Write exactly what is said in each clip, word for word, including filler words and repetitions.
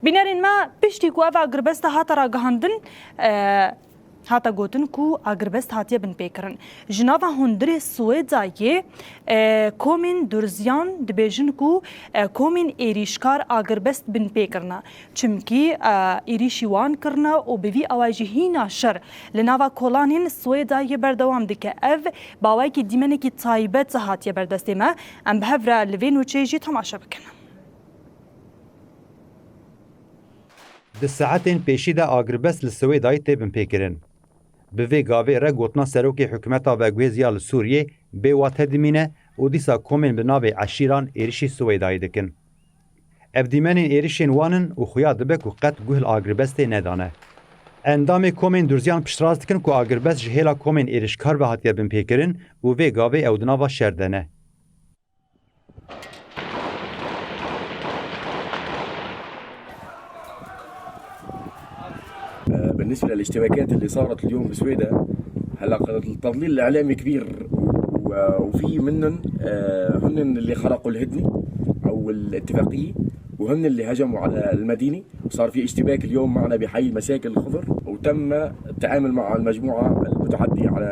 Bînerên me, piştî ku ev agirbeste hate ragihandin, e, hate gotin ku agirbest hatiye binpêkirin. Ji nava hundirê Swêdayê, e, komên durziyan dibêjin ku, e, komên êrîşkar agirbest binpê kirine. Çimkî, e, êrîşî wan kirine û bi vî awayî jî hîna şer li nava kolanên Swêdayê berdewam dike. Ev bi awayekî dîmenekî taybet hatiye ber destê me. Em bi hev re li vê nûçeyê jî temaşe bikin. Di saetên pêşî de agirbest li Swêdayê tê binpêkirin. Bi vê gavê re gotina serokê hikûmeta veguhêz ya li Sûriyê bê wate dimîne û dîsa komên bi navê eşîran êrişî Swêdayê dikin. Ev dîmenên êrişên wan in û xuya dibe ku qet guh li agirbestê nedane. Endamê komên durziyan piştrast dikin ku agirbest ji hêla komên êrişkar ve hatiye binpêkirin û vê gavê ew di nava şer de ne. بالنسبة للاشتباكات اللي صارت اليوم بسويدا، هلا التضليل الإعلامي كبير، و-، وفي منهم، آه، هن اللي خرقوا الهدنة أو الاتفاقية، وهن اللي هجموا على المدينة، وصار في اشتباك اليوم معنا بحي المساكن الخضر، وتم التعامل مع المجموعة المتعدية على،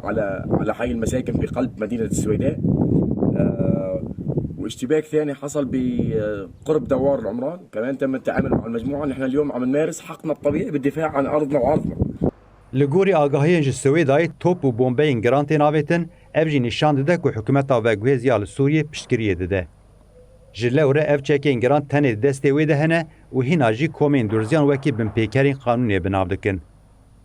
على، على حي المساكن بقلب مدينة السويداء. آه، واشتباك ثاني حصل بقرب دوار العمران، كمان تم التعامل مع المجموعة. نحن اليوم عم نمارس حقنا الطبيعي بالدفاع عن أرضنا وعرضنا. Li gorî agahiyên ji Swêdayê top û bombeyên giran tên avêtin, ev jî nîşan dide ku hikûmeta veguhêz ya li Sûriyê piştgiriyê dide. Ji lewre ev çekên giran tenê di destê wê de hene û hîna jî komên durziyan wekî binpêkerên qanûnê bi nav dikin.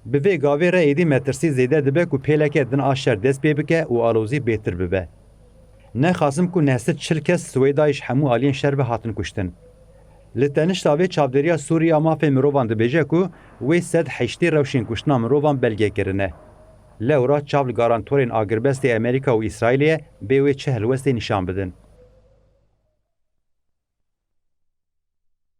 Bi vê gavê re êdî metirsî zêde dibe ku pêleke din a şer dest pê bike û alozî bêtir bibe. Nexasim ku neh sed çil kes Swêdayê ji hemû aliyên şer ve hatin kuştin. Li tenişta vê çavdêriya Sûrî ya mafê mirovan dibêje ku wê sed heştê rewşên kuştina mirovan belge kirine. Lewra çav li garantorên agirbestê Amerîka û Îsraîlê ye bê wê çi helwestê nîşan bidin.